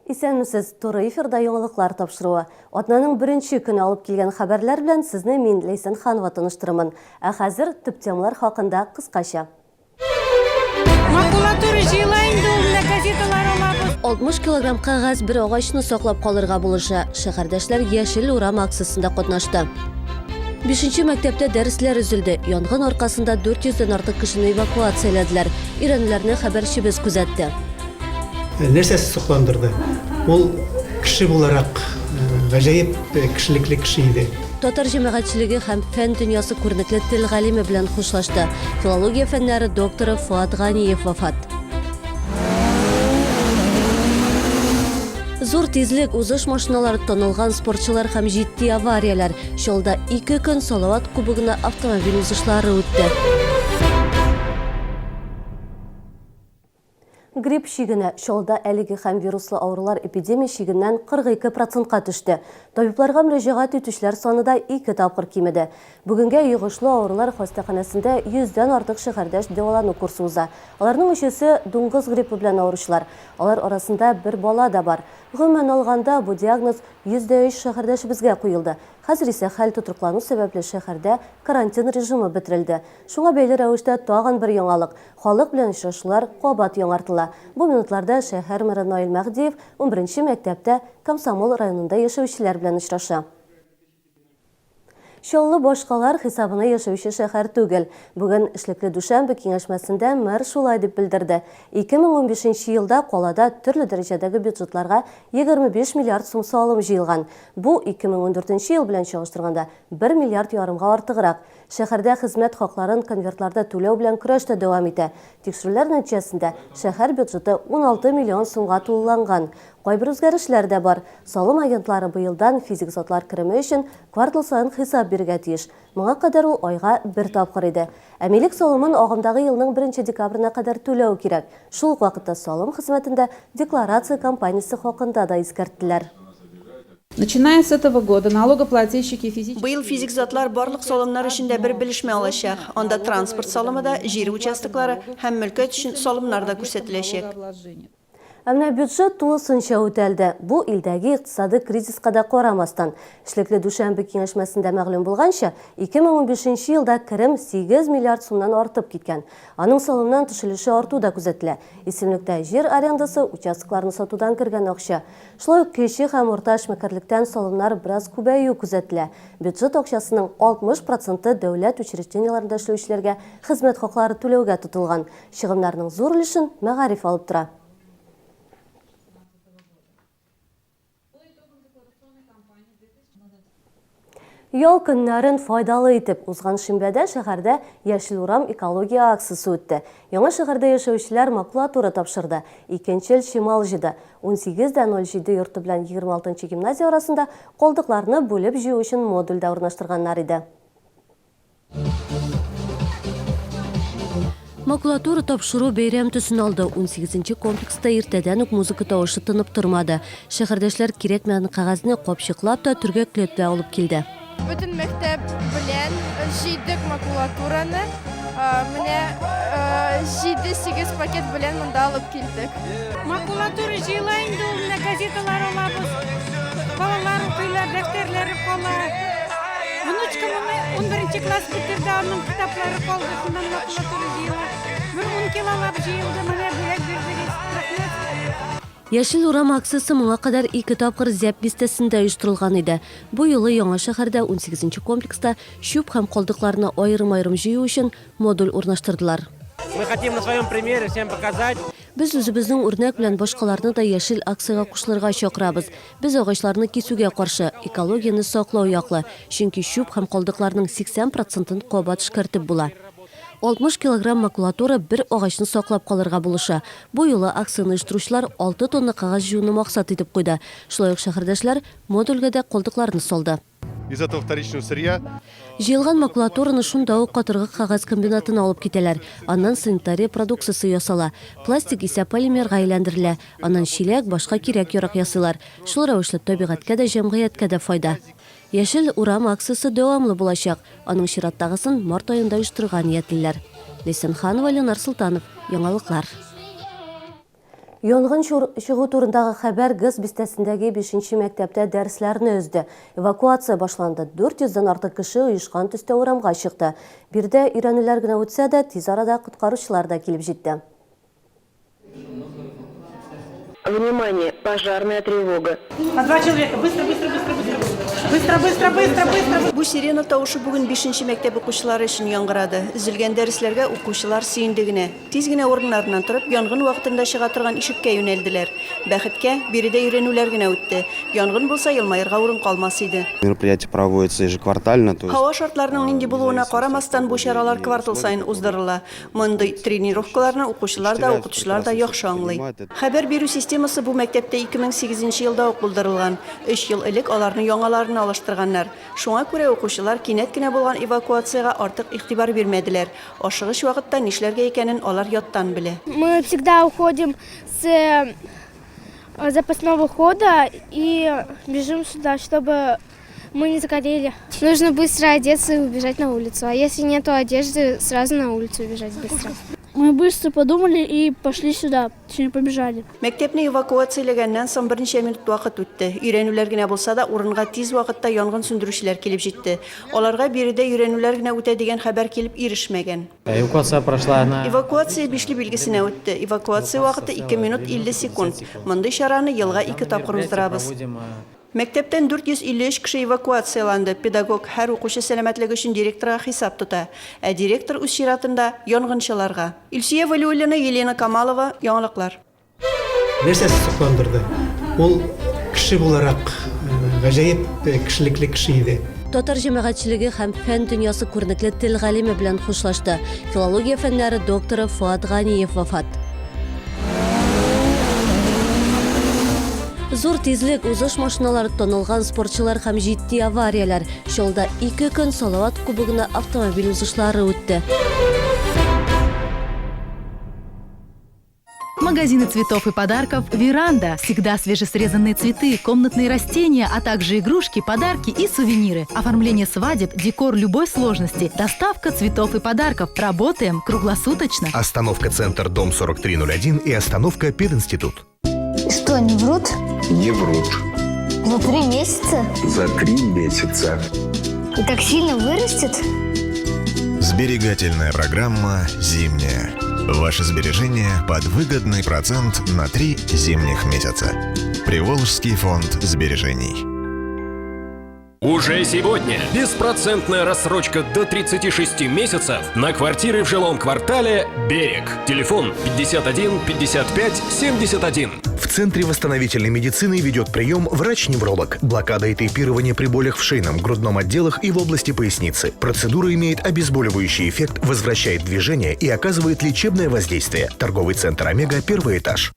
Исәнмесез, туры эфирда яңалыклар тапшыруы. Атнаның беренче көне алып килгән хәбәрләр белән сезне мин, Ләйсән Ханова таныштырырмын. Ә хәзер төп темалар хакында кыскача. Макулатура җыела инде ул, менә газеталар алабыз. 60 килограмм кәгазь бер агачны саклап калырга булыша. Шәһәрдәшләр Яшел урам акциясендә катнашты. Бишенче мәктәптә дәресләр өзелде. Янгын аркасында 400 дән артык кешене эвакуацияләделәр. Өйрәнүләрне хәбәрчебез күзәтте. Нәрсәсе сокландырды? Ул кеше буларак гаҗәеп кешелекле кеше иде. Татар җәмәгатьчелеге һәм фән дөньясы күренекле тел галиме белән хушлашты. Филология фәннәре докторы Фоат Ганиев вафат. Зур тизлек, узыш машиналары, танылган спортчылар һәм җитди аварияләр. Чаллыда ике көн Салават кубогына автомобиль узышлары үтте. Грипп чигенә. Чаллыда әлеге һәм вируслы авырулар эпидемия чигеннән 42 процентка төште. Табибларга мөрәҗәгать итүчеләр саны да ике тапкыр кимеде. Бүгенгә йогышлы авырулар хастаханәсендә йөздән артык шәһәрдәш дәвалану курсы уза. Аларның өчесе, дуңгыз гриппы белән авыручылар. Алар арасында бер бала да бар. Гомумән алганда, бу диагноз 3% шәһәрдәшебезгә куелды. Хәзер исә хәл тотрыклану сәбәпле шәһәрдә карантин режимы бетерелде. Шуңа бәйле рәвештә тагын бер яңалык, халык белән очрашулар кабат яңартыла. Бу минутларда шәһәр мэры Наил Мәһдиев унберенче мәктәптә Комсомол районында яшәүчеләр белән очраша. Чаллы башкалар хисабына яшәүче шәһәр түгел. Бүген эшлекле дүшәмбе киңәшмәсендә мэр шулай дип белдерде. 2015 нче елда калада төрле дәрәҗәдәге бюджетларга 25 миллиард сум салым җыелган. Бу, 2014 нче ел белән чагыштырганда, бер миллиард ярымга артыграк. Шәһәрдә хезмәт хакларын конвертларда түләү белән көрәш тә дәвам итә. Тикшерүләр нәтиҗәсендә, шәһәр бюджеты 16 миллион сумга тулыланган. Кайбер үзгәрешләр дә бар. Салым агентлары быелдан физик затлар кереме өчен квартал саен хисап бирергә тиеш. Моңа кадәр ул айга бер тапкыр иде. Ә милек салымын агымдагы елның беренче декабренә кадәр түләү кирәк. Шул ук вакытта салым хезмәтендә декларация кампаниясе хакында да искәрттеләр. Начиная с этого года налогоплательщики физические Быел физик затлар барлык салымнар өчен дә бер белешмә алачак. Анда транспорт салымы да, җир участоклары һәм мөлкәт өчен салымнар да күрсәтеләчәк. Ә менә бюджет тулысынча үтәлде. Бу илдәге икътисадый кризиска да карамастан. Эшлекле дүшәмбе киңәшмәсендә мәгълүм булганча, 2015 нче елда керем 8 миллиард сумнан артып киткән. Аның салымнан тыш өлеше арту да күзәтелә. Исемлектә җир арендасы, участокларны сатудан кергән акча. Шулай ук кече һәм урта эшмәкәрлектән салымнар бераз күбәю күзәтелә. Бюджет акчасының 60 проценты дәүләт учреждениеләрендә эшләүчеләргә хезмәт хаклары түләүгә тотылган. Чыгымнарның зур өлешен мәгариф алып тора. Ял көннәрен файдалы итеп, узган шимбәдә шәһәрдә Яшел урам экология акциясе үтте. Яңа шәһәрдә яшәүчеләр макулатура тапшырды, икенчел чимал җыйды. 18,07 йорты белән 26 нчы гимназия арасында калдыкларны бүлеп җыю өчен модуль дә урнаштырганнар иде. Макулатура тапшыру бәйрәм төсен алды. Унсигезенче комплекста иртәдән үк музыка тавышы тынып тормады. Шәһәрдәшләр кирәкмәгән кәгазьне капчыклап та, төргәкләп тә алып килде. Бөтен мәктәп белән җыйдык макулатураны. Менә җиде-сигез пакет белән монда алып килдек. Макулатура җыела инде ул, менә газеталар алабыз. Балалар укыйлар, дәфтәрләре кала. Внучка моны 11 класс бетерде, аның китаплары калды, шуннан макулатура җыела. Бер 10 килолап җыелды, менә бүләк бирдегез. Рәхмәт. Яшел урам акциясе моңа кадәр ике тапкыр Зәб бистәсендә оештырылган иде. Бу юлы яңа шәһәрдә унсигезенче комплекста чүп һәм калдыкларны аерым-аерым җыю өчен модуль урнаштырдылар. Мы хотим на своем примере всем показать. Без үзебезнең үрнәк белән башкаларны да яшел акциягә кушылырга чакырабыз. Без агачларны кисүгә каршы, экологияне саклау яклы, чөнки чүп һәм калдыкларның 80 процентын кабат эшкәртеп була. 60 килограмм макулатура бер агачны саклап калырга булыша. Бу юлы акцияне оештыручылар алты тонна кәгазь җыюны максат итеп куйды. Шулай ук шәһәрдәшләр модульгә дә калдыкларны салды. Из этого вторичного сырья. Җыелган макулатураны шунда ук катыргы кәгазь комбинатына алып китәләр. Аннан санитария продукциясе ясала. Пластик исә полимерга әйләндерелә. Аннан чиләк, башка кирәк-ярак ясыйлар. Шул рәвешле табигатькә дә, җәмгыятькә дә файда. Яшел урам акциясе дәвамлы булачак. Аның чираттагысын март аенда оештырырга ниятлиләр. Ләйсән Ханова, Ленар Солтанов. Яңалыклар. Янгын чыгу турындагы хәбәр ГЭС бистәсендәге бишенче мәктәптә дәресләрне өзде. Эвакуация башланды. 400 дән артык кеше оешкан төстә урамга чыкты. Биредә өйрәнүләр генә үтсә дә, тиз арада коткаручылар да килеп җитте. Внимание, пожарная тревога. По два человека. Быстро, быстро, быстро, быстро. Быстро, быстро, быстро, быстро. Бу сирена тавышы бүген бишенче мәктәп укучылары өчен яңгырады. Өзелгән дәресләргә укучылар сөенде генә. Тиз генә урыннарыннан торып, янгын вакытында чыга торган ишеккә юнәлделәр. Бәхеткә, биредә өйрәнүләр генә үтте. Янгын булса, елмаерга урын калмас иде. Мероприятие проводится ежеквартально, то есть. Һава шартларының нинди булуына карамастан, бу чаралар квартал саен уздырыла. Мондый тренировкаларны укучылар да, укытучылар да яхшы аңлый. Хәбәр бирү системасы бу мәктәптә 2008 елда ук булдырылган. Өч ел элек аларны яңаларына алыштырганнар. Шуңа күрә укучылар кинәт кенә булган эвакуациягә артык игътибар бирмәделәр. Ашыгыч вакытта нишләргә икәнен алар яттан белә. Мы всегда уходим с запасного хода и бежим сюда, чтобы мы не загорели. Нужно быстро одеться и убежать на улицу. А если нету одежды, сразу на улицу убежать быстро. Мы быстро подумали и пошли сюда, точнее побежали. Мәктәпне эвакуацияләгәннән соң берничә минут вакыт үтте. Өйрәнүләр генә булса да, урынга тиз вакытта янгын сүндерүчеләр килеп җитте. Аларга биредә өйрәнүләр генә үтә дигән хәбәр килеп ирешмәгән. Эвакуация прошла на... Эвакуация бишле билгесенә үтте. Эвакуация вакыты 2 минут 50 секунд. Мондый чараны елга ике тапкыр уздырабыз. Мәктәптән 453 кеше эвакуацияләнде. Педагог һәр укучы сәламәтлеге өчен директорга хисап тота. Ә директор үз чиратында, янгынчыларга. Илсөя Вәлиуллина, Елена Камалова, Яңалыклар. Нәрсәсе сокландырды? Ул кеше буларак гаҗәеп кешелекле кеше иде. Татар җәмәгатьчелеге һәм фән дөньясы күренекле тел галиме белән хушлашты. Филология фәннәре докторы Фоат Ганиев вафат. Зур тизлек, узыш машиналары, танылган спортчылар һәм җитди аварияләр. Чаллыда ике көн Салават кубогына автомобиль узышлары үтте. Магазины цветов и подарков «Веранда». Всегда свежесрезанные цветы, комнатные растения, а также игрушки, подарки и сувениры. Оформление свадеб, декор любой сложности, доставка цветов и подарков. Работаем круглосуточно. Остановка «Центр», дом 4301 и остановка «Пединститут». Что, не врут? Не врут. За три месяца? За три месяца. И так сильно вырастет? Сберегательная программа «Зимняя». Ваше сбережение под выгодный процент на три зимних месяца. Приволжский фонд сбережений. Уже сегодня беспроцентная рассрочка до 36 месяцев на квартиры в жилом квартале «Берег». Телефон 51 55 71. В Центре восстановительной медицины ведет прием врач-невролог. Блокада и тейпирование при болях в шейном, грудном отделах и в области поясницы. Процедура имеет обезболивающий эффект, возвращает движение и оказывает лечебное воздействие. Торговый центр «Омега», первый этаж.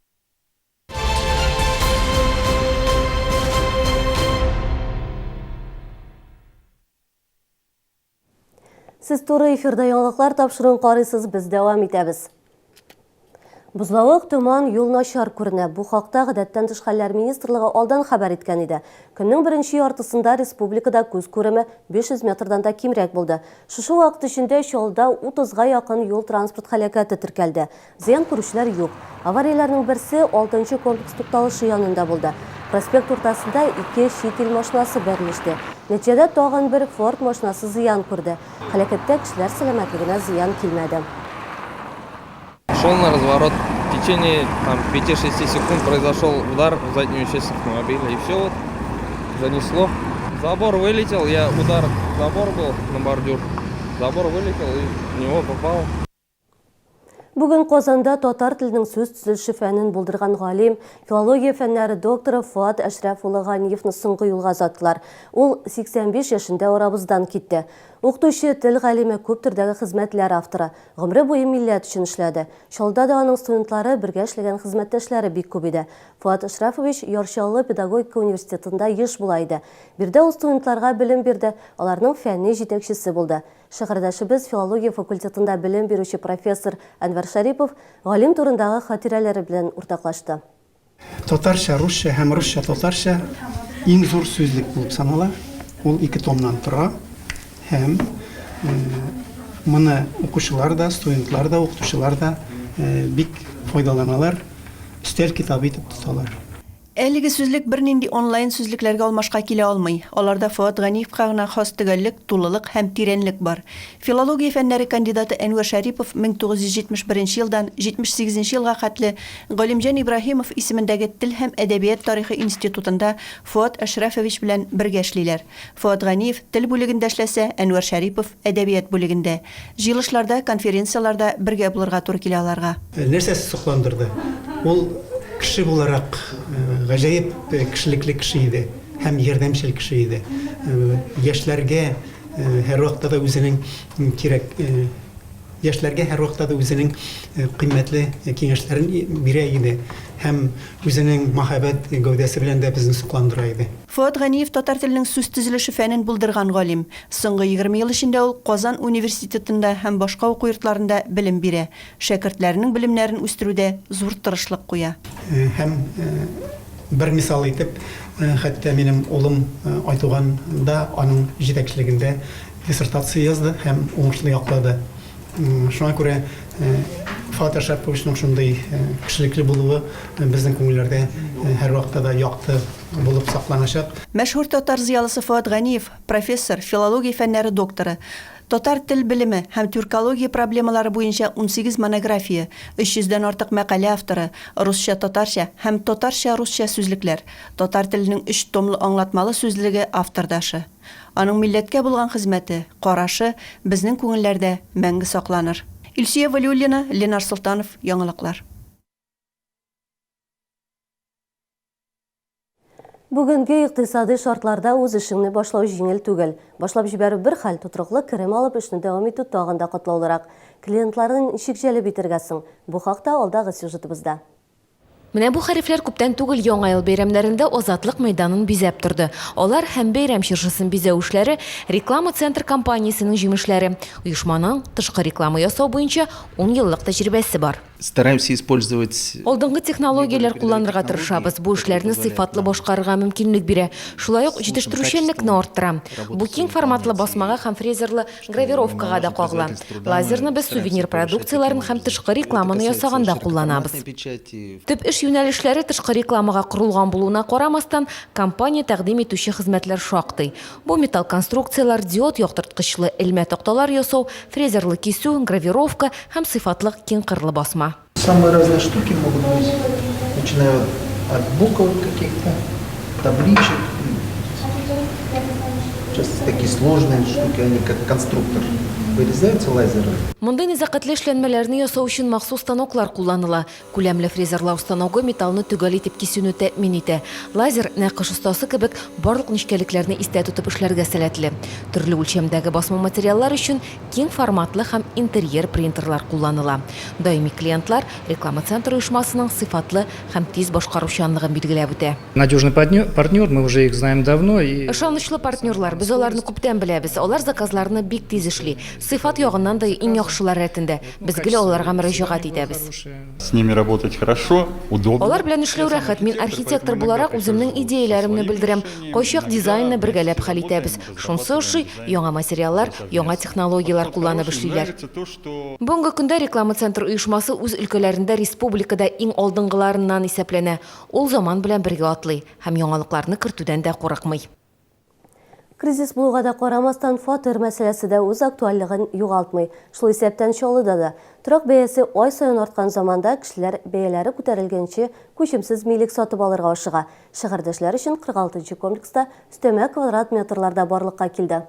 Сез туры эфирда яңалыклар тапшыруын карыйсыз, без дәвам итәбез. Бозлавык, томан, юл начар күренә. Бу хакта Гадәттән тыш хәлләр министрлыгы алдан хәбәр иткән иде. Көннең беренче яртысында республикада күз күреме 500 метрдан да кимрәк булды. Шушы вакыт эчендә Чаллыда 30га якын юл-транспорт һәлакәте теркәлде. Зыян күрүчеләр юк. Аварияләрнең берсе алтынчы комплекс тукталышы янында булды. Проспект уртасында ике чит ил машинасы бәрелеште. Нәтиҗәдә тагын бер Форд машинасы зыян күрде. Һәлакәттә кешеләр сәламәтлегенә зыян килмәде. Шел на разворот. В течение там 5-6 секунд произошел удар в заднюю часть автомобиля. И все вот занесло. Забор вылетел, я удар, забор был на бордюр. Забор вылетел и в него попал. Бүген Казанда татар теленең сүз төзелеше фәнен булдырган галим, филология фәннәре докторы Фоат Әшрәф улы Ганиевны соңгы юлга озаттылар. Ул 85 яшендә арабыздан китте. Укытучы, тел галиме, күп төрдәге хезмәтләр авторы. Гомере буе милләт өчен эшләде. Чаллыда да аның студентлары, бергә эшләгән хезмәттәшләре бик күп иде. Фоат Әшрәфович Яр Чаллы педагогика университетында еш була иде. Биредә ул студентларга белем бирде, аларның фәнни җитәкчесе булды. Шәһәрдәшебез, филология факультетында белем бирүче профессор Әнвәр Шәрипов галим турындагы хатирәләре белән уртаклашты. Татарча-русча һәм русча-татарча иң зур сүзлек булып санала. Ул ике томнан тора һәм моны укучылар да, студентлар да, укытучылар да бик файдаланалар. Өстәл китабы итеп тоталар. Әлеге сүзлек бернинди онлайн сүзлекләргә алмашка килә алмый. Аларда Фоат Ганиевка гына хас төгәллек, тулылык һәм тирәнлек бар. Филология фәннәре кандидаты Әнвәр Шәрипов 1971 елдан 78 нче елга хәтле Галимҗан Ибраһимов исемендәге Тел һәм әдәбият тарихы институтында Фоат Әшрәфович белән бергә эшлиләр. Фоат Ганиев тел бүлегендә эшләсә, Әнвәр Шәрипов, әдәбият бүлегендә. Җыелышларда, конференцияләрдә бергә булырга туры килә аларга. Нәрсәсе сокландырды? Ул кеше буларак гаҗәеп кешелекле кеше иде һәм ярдәмчел кеше иде. Яшьләргә һәрвакытта да үзенең кирәк яшьләргә һәрвакытта да үзенең кыйммәтле киңәшләрен бирә иде һәм үзенең мәһабәт гәүдәсе белән дә безне сокландыра иде. Фоат Ганиев татар теленең сүз төзелеше фәнен булдырган галим. Соңгы 20 ел эчендә ул Казан университетында һәм башка уку йортларында белем бирә, шәкертләренең белемнәрен үстерүдә зур тырышлык куя. Һәм бер мисал итеп, хәтта минем улым Айтуган да аның җитәкчелегендә диссертация язды һәм уңышлы яклады. Шуңа күрә Фоат Әшрәповичның шундый кешелекле булуы безнең күңелләрдә һәрвакытта да якты булып сакланачак. Мәшһүр татар зыялысы Фоат Ганиев, профессор, филология фәннәре докторы, татар тел белеме һәм тюркология проблемалары буенча 18 монография, 300 дән артык мәкалә авторы, русча-татарча һәм татарча-русча сүзлекләр, татар теленең өч томлы аңлатмалы сүзлеге автордашы. Аның милләткә булган хезмәте, карашы безнең күңелләрдә мәңге сакланыр. Илсөя Вәлиуллина, Ленар Солтанов, Яңалыклар. Бүгенге икътисадый шартларда үз эшеңне башлау җиңел түгел. Башлап җибәрү бер хәл, тотрыклы керем алып эшне дәвам итү тагын да катлаулырак. Клиентларны ничек җәлеп итәргә соң? Бу хакта алдагы сюжетыбызда. Менә бу хәрефләр күптән түгел Яңа ел бәйрәмнәрендә Азатлык мәйданын бизәп торды. Алар һәм бәйрәм чыршысын бизәү эшләре Реклама Центр компаниясенең җимешләре. Оешманың тышкы реклама ясау буенча ун еллык тәҗрибәсе бар. Стараемся использовать. Алдынгы технологияләр кулланырга тырышабыз. Бу эшләрне сыйфатлы башкарырга мөмкинлек бирә. Шулай ук җитештерүчәнлекне арттыра. Бу киң форматлы басмага һәм фрезерлы гравировкага да кагыла. Лазерны без сувенир продукцияләрен һәм тышкы рекламаны ясаганда кулланабыз. Төп эш юнәлешләре тышкы рекламага корылган булуына карамастан, компания тәкъдим итүче хезмәтләр шактый. Бу металл конструкцияләр, диод яктырткычлы элмә такталар ясау, фрезерлы кисү, гравировка һәм сыйфатлы киңкырлы басма. Самые разные штуки могут быть, начиная от букв каких-то, табличек. Сейчас такие сложные штуки, они как конструктор вырезаются лазером. Мондый нәзакәтле эшләнмәләрне ясау өчен махсус станоклар кулланыла. Күләмле фрезерлау станогы металлны төгәл итеп кисүне тәэмин итә. Лазер, нәкыш остасы кебек, барлык нечкәлекләрне истә тотып эшләргә сәләтле. Төрле үлчәмдәге басма материаллар өчен киң форматлы һәм интерьер принтерлар кулланыла. Даими клиентлар Реклама центры оешмасының сыйфатлы һәм тиз башкаручанлыгын билгеләп үтә. Надежный партнер, мы уже их знаем давно. И... Ышанычлы партнерлар, без аларны күптән беләбез. Алар заказларны бик тиз эшли. Сыйфат ягыннан да иң яхшылар рәтендә. Без гел аларга мөрәҗәгать итәбез. С ними работать хорошо, удобно. Алар белән эшләү рәхәт. Мин архитектор буларак үземнең идеяләремне белдерәм. Кайчак дизайнны бергәләп хәл итәбез. Шунсы ошый, яңа материаллар, яңа технологияләр кулланып эшлиләр. Бүгенге көндә Реклама центры оешмасы үз өлкәләрендә республикада иң алдынгыларыннан исәпләнә. Ул заман белән бергә атлый һәм яңалыкларны кертүдән дә курыкмый. Кризис булуга да карамастан, фатир мәсьәләсе дә үз актуальлыгын югалтмый. Шул исәптән Чаллыда да. Торак бәясе ай саен арткан заманда кешеләр бәяләре күтәрелгәнче күчемсез милек сатып алырга ашыга. Шәһәрдәшләр өчен 46 нчы комплекста өстәмә квадрат метрлар да барлыкка килде.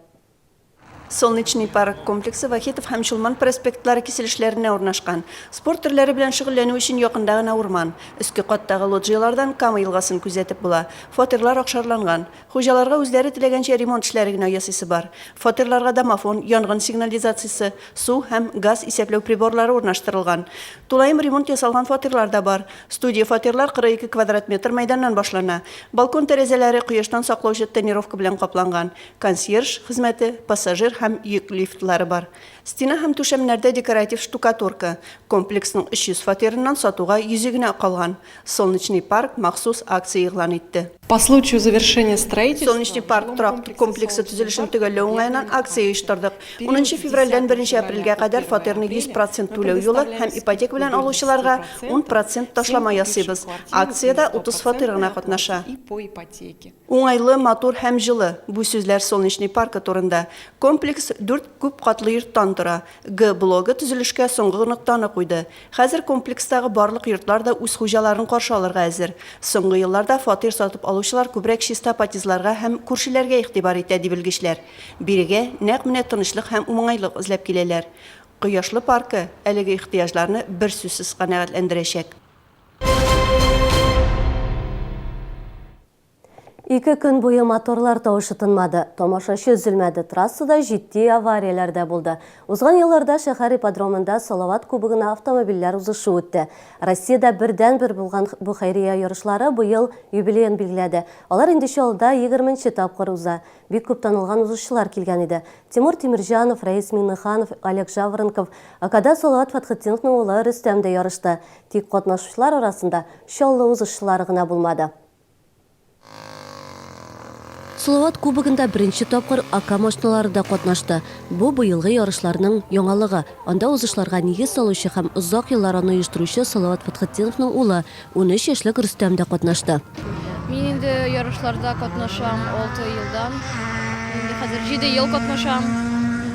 Солнечный парк комплексы Вахитов һәм Чулман проспектлары киселешләренә урнашкан. Спорт төрләре белән шөгыльләнү өчен якында гына урман. Өске каттагы лоджиялардан Кама елгасын күзәтеп була. Фатирлар акшарланган. Хуҗаларга үзләре теләгәнчә ремонт эшләре генә ясыйсы бар. Фатирларга домофон, янгын сигнализациясе, су һәм газ исәпләү приборлары урнаштырылган. Тулаем ремонт ясалган фатирлар да бар. Студия фатирлар 42 квадрат метр мәйданнан башлана. Балкон тәрәзәләре кояштан саклаучы тонировка белән капланган. Консьерж хезмәте, пассажир һәм йөк лифтлары бар. Стена һәм түшәмнәрдә декоратив штукатурка. Комплексның 300 фатирыннан сатуга йөзе генә калган. Солнечный парк махсус акция игълан итте. По случаю завершения строительства Солнечный парк торак комплексы төзелешен төгәлләү уңаеннан акция оештырдык. Унынчы февральдән беренче апрельгә кадәр фатирны 100 процент түләү юлы һәм ипотека белән алучыларга 10 процент ташлама ясыйбыз. Акциядә 30 фатир гына катнаша. Уңайлы, матур һәм җылы, бу сүзләр Солнечный паркы турында. Комплекс дүрт күп катлы йорттан тора. Г блогы төзелешкә соңгы ноктаны куйды. Хәзер комплекстагы барлык йортлар да үз хуҗаларын каршы алырга әзер. Соңгы елларда фатир сатып алучылар күбрәк чиста подъездларга һәм күршеләргә игътибар итә, ди белгечләр. Бирегә нәкъ менә тынычлык һәм уңайлык эзләп киләләр. Кояшлы паркы әлеге ихтыяҗларны берсүзсез канәгатьләндерәчәк. Ике көн буе моторлар тавышы тынмады, тамашачы өзелмәде, трассада җитди аварияләр дә булды. Узган елларда шәһәр ипподромында Салават кубогына автомобильләр узышы үтте. Россиядә бердәнбер булган бу хәйрия ярышлары быел юбилеен билгеләде. Алар инде Чаллыда егерменче тапкыр уза. Бик күп танылган узышчылар килгән иде. Тимур Тимерҗанов, Рәис Миңнеханов, Олег Жаворонков, АКда Салават Фәтхетдиновның улы Рөстәм дә ярышты. Тик катнашучылар арасында Чаллы узышчылары гына булмады. Салават Кубогында беренче тапкыр АК машиналары да катнашты. Бу, быелгы ярышларның яңалыгы. Анда узышларга нигез салучы һәм озак еллар аны оештыручы Салават Фәтхетдиновның улы, 13 яшьлек Рөстәм дә катнашты. Мин инде ярышларда катнашам алты елдан. Инде хәзер җиде ел катнашам.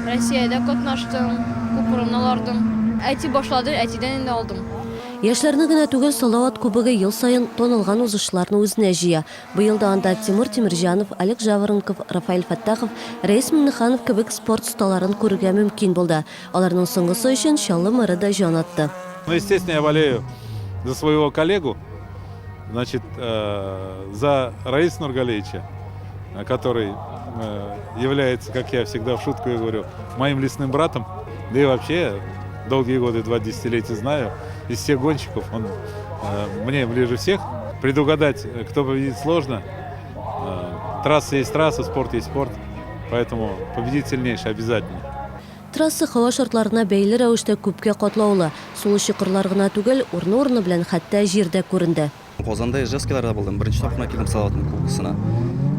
Россиядә катнаштым, күп урыннар алдым. Әти башлады, әтидән инде алдым. Яшьләрне генә түгел, Салават Кубогы ел саен танылган узышчыларны үзенә җыя. Быел да анда Тимур Тимерҗанов, Олег Жаворонков, Рафаэль Фәттахов, Рәис Миңнеханов кебек спорт осталарын күрергә мөмкин булды. Аларның соңгысы өчен Чаллы мэры да җан атты. Ну, естественно, я болею за своего коллегу, значит, э, за Раиса Нургалеевича, который э, является, как я всегда в шутку говорю, моим лесным братом. Да и вообще, долгие годы, два десятилетия знаю, из всех гонщиков он э, мне ближе всех. Предугадать, кто победит, сложно. Трасса есть трасса, спорт есть спорт. Поэтому победит сильнейший обязательно. Трасса һава шартларына бәйле рәвештә күпкә катлаулы. Сулы чокырлар гына түгел, урыны-урыны белән хәтта җир дә күренде. Казанда Ижевскиларда булдым, беренче тапкыр килдем Салаватның кубоксына.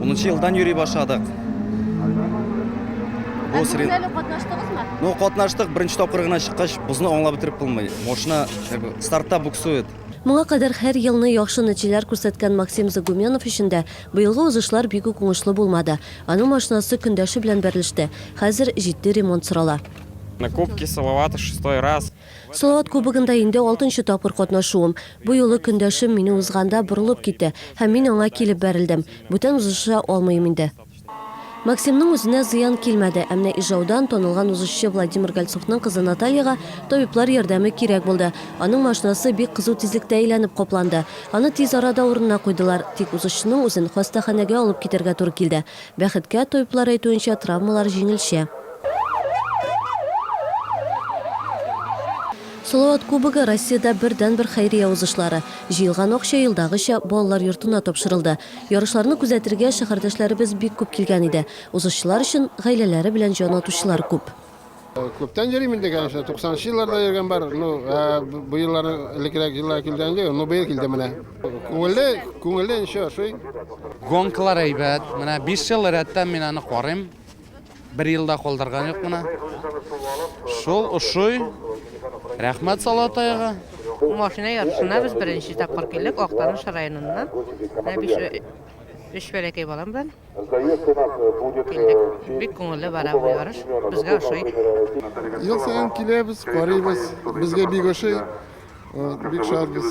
Унынчы елдан йөри башладык. Бу сред... әле катнаштыгызмы? Ну, катнаштык, беренче тапкыр гына чыккач, бозны аңлап бетереп булмый. Машина как бы стартта буксует. Моңа кадәр һәр елны яхшы нәтиҗәләр күрсәткән Максим Загуменов өчен дә быелгы узышлар бик үк уңышлы булмады. Аның машинасы көндәше белән бәрелеште. Хәзер җитди ремонт сорала. На Кубке Салавата шестой раз. Салават Кубогында инде алтынчы тапкыр катнашуым. Бу юлы көндәшем мине узганда борылып китте һәм мин аңа килеп бәрелдем. Бүтән узыша алмыйм инде. Максимның үзенә зыян килмәде, ә менә Ижаудан танылган узышчы Владимир Гольцовның кызы Натальяга табиблар ярдәме кирәк булды. Аның машинасы бик кызу тизлектә әйләнеп капланды. Аны тиз арада урынына куйдылар, тик узышчының үзен хастаханәгә алып китәргә туры килде. Бәхеткә, табиблар әйтүенчә, травмалар җиңелчә. Салават Кубогы, Россиядә бердәнбер хәйрия узышлары. Җыелган акча елдагыча балалар йортына тапшырылды. Ярышларны күзәтергә шәһәрдәшләребез бик күп килгән иде. Узышчылар өчен гаиләләре белән җан атучылар күп. Күптән йөрим инде, конечно, 90 нчы елларда йөргән бар. Ну, бу елларны элеккерәк еллар килгән юк, ну быел килде менә. Күңелле, күңелле, ничего, ошый. Гонкалар әйбәт. Менә 5 ел рәттән мин аны карыйм. Бер ел да калдырган юк менә. Шул ошый. Рәхмәт Салатайга. Машина ярышына без беренче тапкыр килдек Актаныш районыннан. Менә биш өч бәләкәй балам белән. Килдек. Бик күңелле бара бу ярыш. Безгә ошый. Ел саен киләбез, карыйбыз. Безгә бик ошый. Бик шатбыз.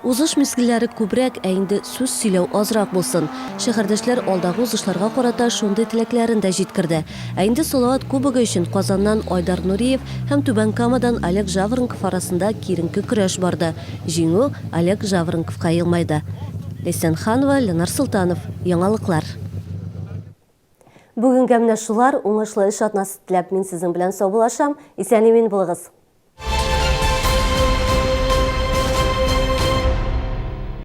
Узыш мизгелләре күбрәк, ә инде сүз сөйләү азрак булсын. Шәһәрдәшләр алдагы узышларга карата шундый теләкләрен дә җиткерде. Ә инде Салават Кубогы өчен Казаннан Айдар Нуриев һәм Түбән Камадан Олег Жаворонков арасында киеренке көрәш барды. Җиңү Олег Жаворонковка елмайды. Ләйсән Ханова, Ленар Солтанов. Яңалыклар. Бүгенгә менә шулар, уңышлы эш атнасы теләп мин сезнең белән саубуллашам. Исән-имин булыгыз!